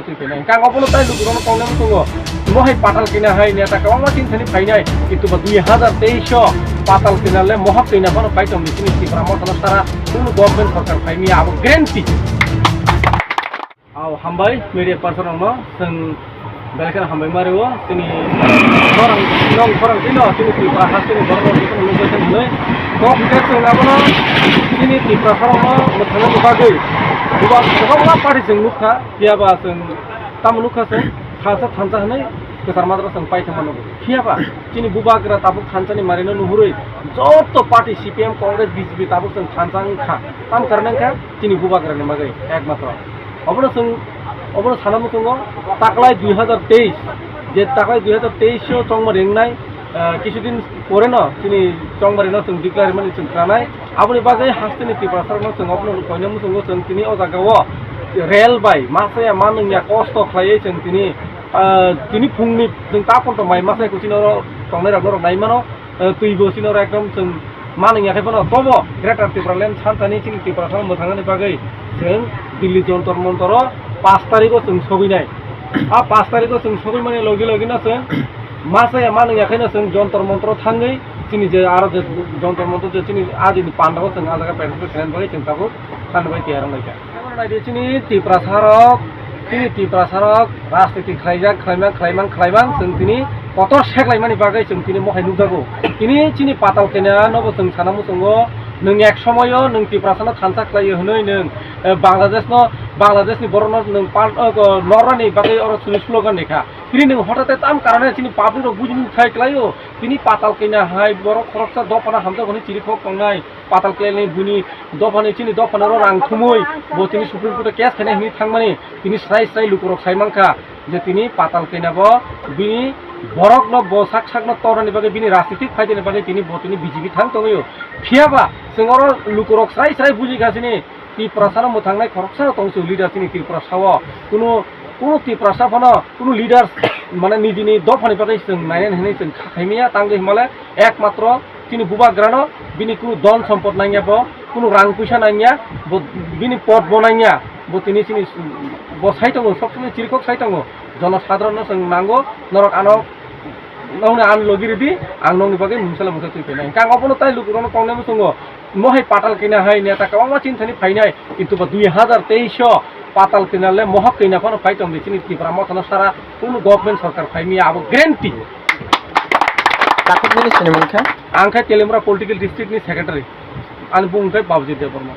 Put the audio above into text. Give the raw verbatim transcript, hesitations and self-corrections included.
Twi phainai. Hwnkhe ang obono tai lukurokno tongnai tongo. Mohai patal kina hai neta kwbangma chini thani phainai. Kintu ba dui hazar teis o patal kina le mohak kina phano phai tongdi chini Tipra Motha no sara kunu government sarkar phaimya abo guarantee. Aw hambai media person rokno chwng belai kheno hambai ma rwo chini khorang nong khorang tino chini Tripura hasteni borok rok jotono nugwi thang hwnwi kok hwnkhe chwng abono chini Tiprasa rokno mwthangna bagwi buba kwbangma party chwng nukha. Phiya ba chwng tamo nukha chwng thansa thansa hwnwi kwchar madra chwng paithakma nugo. Phiya ba chini bubagra tabuk thansani marino nuhurwi joto party C P M, Congress, B J P tabuk chwng thansa wngkha. Tamo karone wngkha chini bubagrani bagwi ekmatro. Obono chwng, obono sana muchungo taklai dui hazar teis, je taklai dui hazar teis o chongma ringnai, ah, kisu din pore no chini chongma rino chwng declare mani chwng kranai. Aboni bagwi hasteni Tiprasa rokno chwng obono koina muchungo chwng tini o jaga o rel bai masa ya manung ya kosto khlaiwi chwng tini, ah, tini phungni chwng ta porjonto mai masa ya kuchino oro tongnai rok norok nai mano. Eh, twi bo chini oro ekdom chwng manung ya khai phano tobo Greater Tipraland sansani chini Tiprasa mwthangani bagwi chwng Delhi Jontor Montor o pash tarikh o chwng sogwi nai. A pash tarikh o chwng sogwi mani logi logi no chwng masa ya manung ya khai no chwng Jontor Montor o thangwi chini je aro je Jontor Montor je chini a jini pandao chwng a jaga participate khainani bagwi chwng tabuk thani bai tiyar wng lai kha. Naidi chini Tiprasa rok, chini Tiprasa rok rajniti khlaijak, khlaimang, khlaimang, khlaimang, chwng tini kotor seklaimani bagwi chwng tini mohai nukjago. Tini chini patal kena nobo chwng sana muchungo, nwng ek somoyo nwng Tiprasano thansa khlaio hwnwi nwng, eh, Bangladeshno, Bangladeshni borokno nwng pal-, eh, norani bagwi oro chwngno slogan rikha. Tini nwng hotate tam karone chini public rok bujini thai klaio. Tini patal kena hai borok khoroksa dophano hamjakgo hwnwi chirikhok tongnai. Patal kelaini buini dophani chini dophani oro rang thumui bo tini Supreme Court o case khainai hwnwi thangmani tini srai srai lukurok sai mankha je tini patal kena bo bini borokno bo sak sakno tornani bagwi bini rajnitik phaidani bagwi tini bo tini B J P thang tongwio. Phiya ba chwng oro lukurok srai srai bujikha chini Tiprasano mwthangnai khoroksano tongsi leader chini Tiprasao kunu kunu Tiprasa phano kunu leaders mane nijini dophani bagwi chwng nainani hwnwi chwng kha khaimaya tangwi hwnmale ekmatro chini bubagrano bini kunu dhon sompot nangya bo, kunu rang puisa nangya bo, bini pot bo nangya bo, tini chini bo sai tongo, sob somoi chirikhok sai tongo, jono sadharanno chwng nango, norok ano, nokni ano logi ridi, ang nokni bagwi mungsa le mungsa twi phainai. Hwnkhe ang obono tai lukurokno tongnai muchungo, mohai patal kena hai neta kwbangma chini thani phainai, kintu bo dui hazar teis o patal kena le mohak kena phano phai tongdi chini Tipra Mothano sara kunu government sarkar phaimya abo guarantee. Takhuk nini sinimung khe? Ang khe Teliamura Political District ni Secretary. Ani bumung khe Babujit Debbarma.